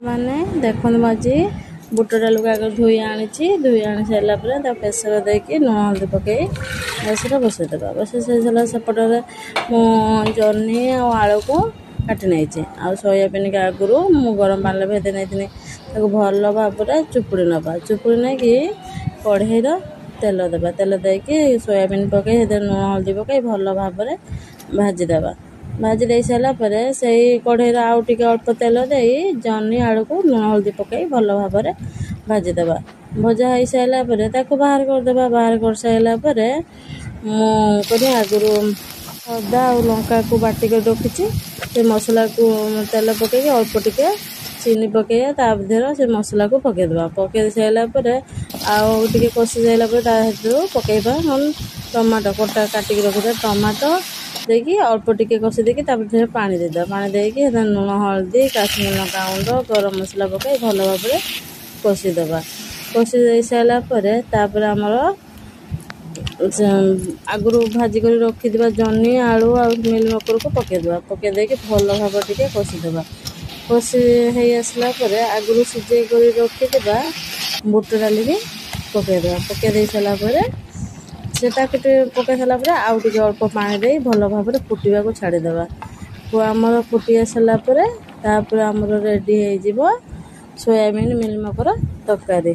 ମାନେ ଦେଖନ୍ତୁ, ମୁଁ ଆଜି ବୁଟ ଡାଲିକୁ ଆଗ ଧୋଇ ଆଣିଛି। ଧୋଇ ଆଣି ସାରିଲା ପରେ ତାକୁ ପ୍ରେସର ଦେଇକି ଲୁଣ ହଳଦୀ ପକାଇ ଗ୍ୟାସରେ ବସାଇଦେବା। ବସାଇ ସାରିଲା ସେପଟରେ ମୁଁ ଜହ୍ନି ଆଉ ଆଳୁକୁ କାଟି ନେଇଛି, ଆଉ ସୋୟାବିନ୍କି ଆଗରୁ ମୁଁ ଗରମ ପାଣିରେ ଭେଦେଇ ନେଇଥିଲି। ତାକୁ ଭଲ ଭାବରେ ଚୁପୁଡ଼ି ନେବା। ଚୁପୁଡ଼ି ନେଇକି କଢ଼େଇର ତେଲ ଦେବା। ତେଲ ଦେଇକି ସୋୟାବିନ୍ ପକାଇ ସେଥିରେ ଲୁଣ ହଳଦୀ ପକାଇ ଭଲ ଭାବରେ ଭାଜିଦେବା। ଭାଜି ଦେଇ ସାରିଲା ପରେ ସେଇ କଢ଼େଇରେ ଆଉ ଟିକେ ଅଳ୍ପ ତେଲ ଦେଇ ଜହ୍ନି ଆଳୁକୁ ଲୁଣ ହଳଦୀ ପକାଇ ଭଲ ଭାବରେ ଭାଜିଦେବା। ଭଜା ହେଇସାରିଲା ପରେ ତାକୁ ବାହାର କରିଦେବା। ବାହାର କରିସାରିଲା ପରେ ମୁଁ କରି ଆଗରୁ ଅଦା ଆଉ ଲଙ୍କାକୁ ବାଟିକି ରଖିଛି। ସେ ମସଲାକୁ ତେଲ ପକାଇକି ଅଳ୍ପ ଟିକେ ଚିନି ପକାଇବା, ତା ଦେହରେ ସେ ମସଲାକୁ ପକାଇଦେବା। ପକାଇ ସାରିଲା ପରେ ଆଉ ଟିକେ କଷି ସାରିଲା ପରେ ତା ଭିତରୁ ପକାଇବା ଟମାଟୋ, କଟା କାଟିକି ରଖିଥିବା ଟମାଟୋ ଦେଇକି ଅଳ୍ପ ଟିକେ କଷି ଦେଇକି ତାପରେ ଦେହରେ ପାଣି ଦେଇଦେବା। ପାଣି ଦେଇକି ସେଥିରେ ଲୁଣ ହଳଦୀ, କାଶ୍ମୀର ଲଙ୍କା ଗୁଣ୍ଡ, ଗରମ ମସଲା ପକାଇ ଭଲ ଭାବରେ କଷିଦେବା। କଷି ଦେଇ ସାରିଲା ପରେ ତାପରେ ଆମର ଆଗରୁ ଭାଜି କରି ରଖିଥିବା ଜହ୍ନି, ଆଳୁ ଆଉ ମିଲମେକରକୁ ପକାଇଦେବା। ପକାଇ ଦେଇକି ଭଲ ଭାବରେ ଟିକେ କଷିଦେବା। କଷି ହେଇ ଆସିଲା ପରେ ଆଗରୁ ସିଝେଇ କରି ରଖିଥିବା ବୁଟ ଡାଲିକି ପକାଇଦେବା। ପକାଇ ଦେଇ ସାରିଲା ପରେ ସେଟାକୁ ଟିକେ ପକାଇ ସାରିଲା ପରେ ଆଉ ଟିକେ ଅଳ୍ପ ପାଣି ଦେଇ ଭଲ ଭାବରେ ଫୁଟିବାକୁ ଛାଡ଼ିଦେବା। ଆମର ଫୁଟି ଆସିଲା ପରେ ତାପରେ ଆମର ରେଡ଼ି ହେଇଯିବ ସୋୟାବିନ୍ ମିଲମେକର ତରକାରୀ।